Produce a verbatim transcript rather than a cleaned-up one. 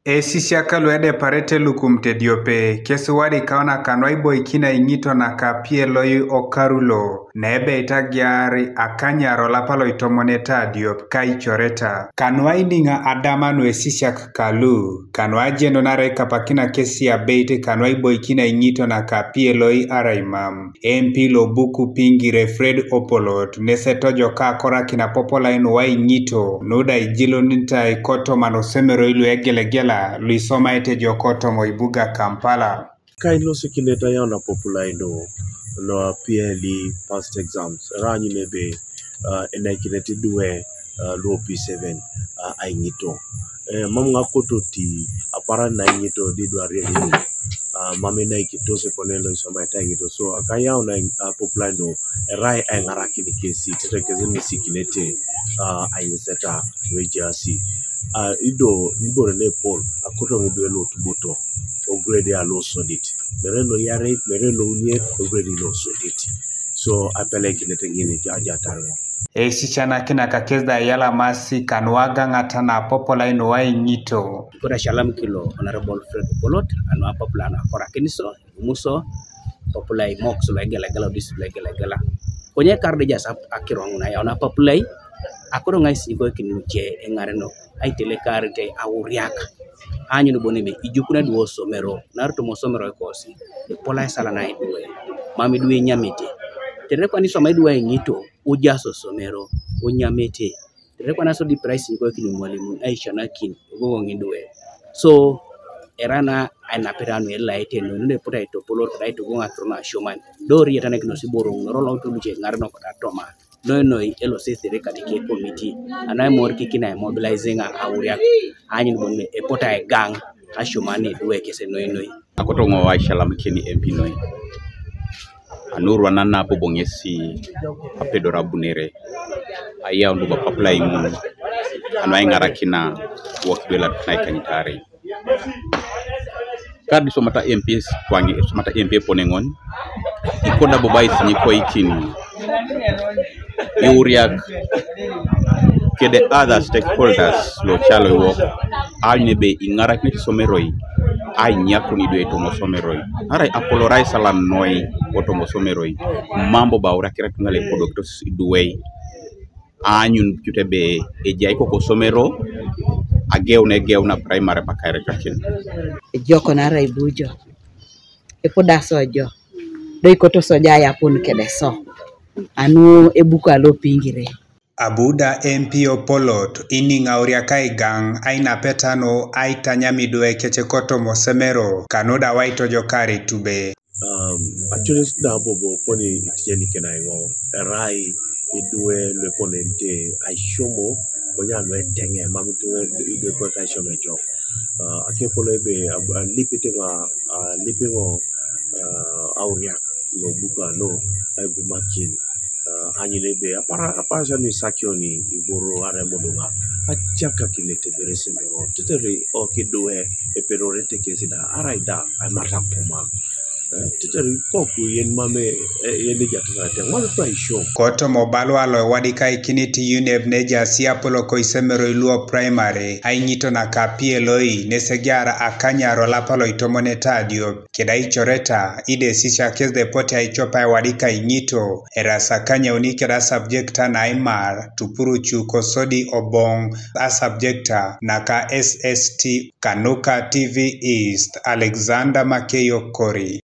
Esisiak lu edeparete lukumte diope, kes wadi kaona kanwa iboikina iŋito naka apieloi okaru lo, nebe itagiari akanyar olapa loitomoneta diop kaicoreta. Kanwa iniŋa adama nu esisiak kalu, kanwa ajenonare kapakina kesi abeit kanwa iboikina iŋito naka apieloi arai mam. M P lo Bukupingire Fred Opolot, nese tojoka akorakin apopolai nu aiŋito, nuda ijilunitai kotoma osomeroi lu egelegela, lu isomaete jo kotoma ibuga Kampala. Kailosikinet ayaun apopolai nu, nu apieli past exams, eraanyun ebe, ah, enaikinet idwe, ah, lu P seven, ah, aiŋito. Eh, mam ŋa kototi aparan na iŋito di dwariet nu, ah, mam enaikitos epone lo isomaete aiŋito. So, akayau na, ah, apopolai nu erai aiŋarakin kesi, tetere kesi nisikinete, ah, aiŋiseta lo ejaasi. Ah, ido, ibore nepol, akoto ŋidwe lo otuboto, ogredi alo sodit. Mere lo yareit, mere lo uniet, ogredi lo sodit. So, apeleikinet ŋini ajatar ŋo. Eisisianakinak kes da iyalamasi kanuagaŋata na apopolai nu aiŋito. Kura shalam kilo Honorable Fred Opolot, anu apapula anu akorakinis, muso, papulai moks lo egelegela, odis lo egelegela. Konye kar de jas ap-, akiroŋ na yaun apapulai, akoro ŋai sinikoikin nuce eŋarenok, aitelekarit auriak. Aanyun bon ebe, ijukuna duo osomero, narutum osomero ekosi, ipolai sala na idwe, mam idwe inyamete. Tetere kwana isoma idwe aiŋito, ujas osomero, unyamete. Tetere kwana so di price nikoikin imwalimun aisanakin egogoŋ idwe. So, era na ainapeta nu elaete nu, nu epot aitopolor, kada aitogoŋ akiro nu asioman. Dori etanakinos iboro ŋun, oro lo toluce ŋarenok da toma. Noi noi elosi eserikali ke komiti, ana imorikikin aimobilize ŋa auriak, aanyun bon me epot aigaŋ asioman idwe kese noi noi. Akoto ŋo aishalam keni M P noi. Anurwan na apobo ŋesi apedor abunere. Ayaun bobo apapulai ŋun. Anu aiŋarakina wok dwelat naikanyitare. Kad isomata M Ps kwaŋi, isomata M P eponeŋon. Ikoda bobo aisinyikoikin iuriak kede other stakeholders lo calo iwok, aanyun ebe iŋarakinit isomeroi, ainyakun idwe tomosomeroi, arai apolorai salan noi kotomosomeroi, mam bobo auriakirat ŋa lepodokitos idwei, aanyun cut ebe ejai kokosomero, ageun egeuna primary paka erekakin. Ejok naarai ibujo, ipudas ojo, do ikotos ojo ayapun kedeso, anu ebuku alo Pingire. Abu da M P Opolot iniŋ auriak aigaŋ ainapeta nu aitanyam idwe kece kotomosemero, kanu da waitojokar etube. Um, actually, da bobo poni itijeni kena iŋo, erai idwe lueponente aishomo, konye lueteŋe, mam ituŋa idwe ponente aishomo ejok. Uh, akepolo ebe, ab-, alipit ŋo, alip ŋo, uh, auriak lo buka lo, aibumakin, uh, aanyun ebe, apara, apara sani sakioni iboro are modoŋa, acakakinete beresemero, tetere okidwe, epedorete kesi da, arai da, aimata kuma. Eh, tetere koku yen mame, eh, yen ejatana te, ŋol twaisho. Kotomo balua lo ewadikaikinit UNEB nejaas apolok oisomeroi luo primary, aiŋito naka apieloi, nesegiar akanyar olapa loitomoneta diop, keda icoreta, idesisia kes depote aicop aiwadik aiŋito, eras akanyauni keda subjecta naimar, tupurucu kosodi oboŋ, asubjecta naka S S T, kanuka T V East, Alexander Makeyo Kori.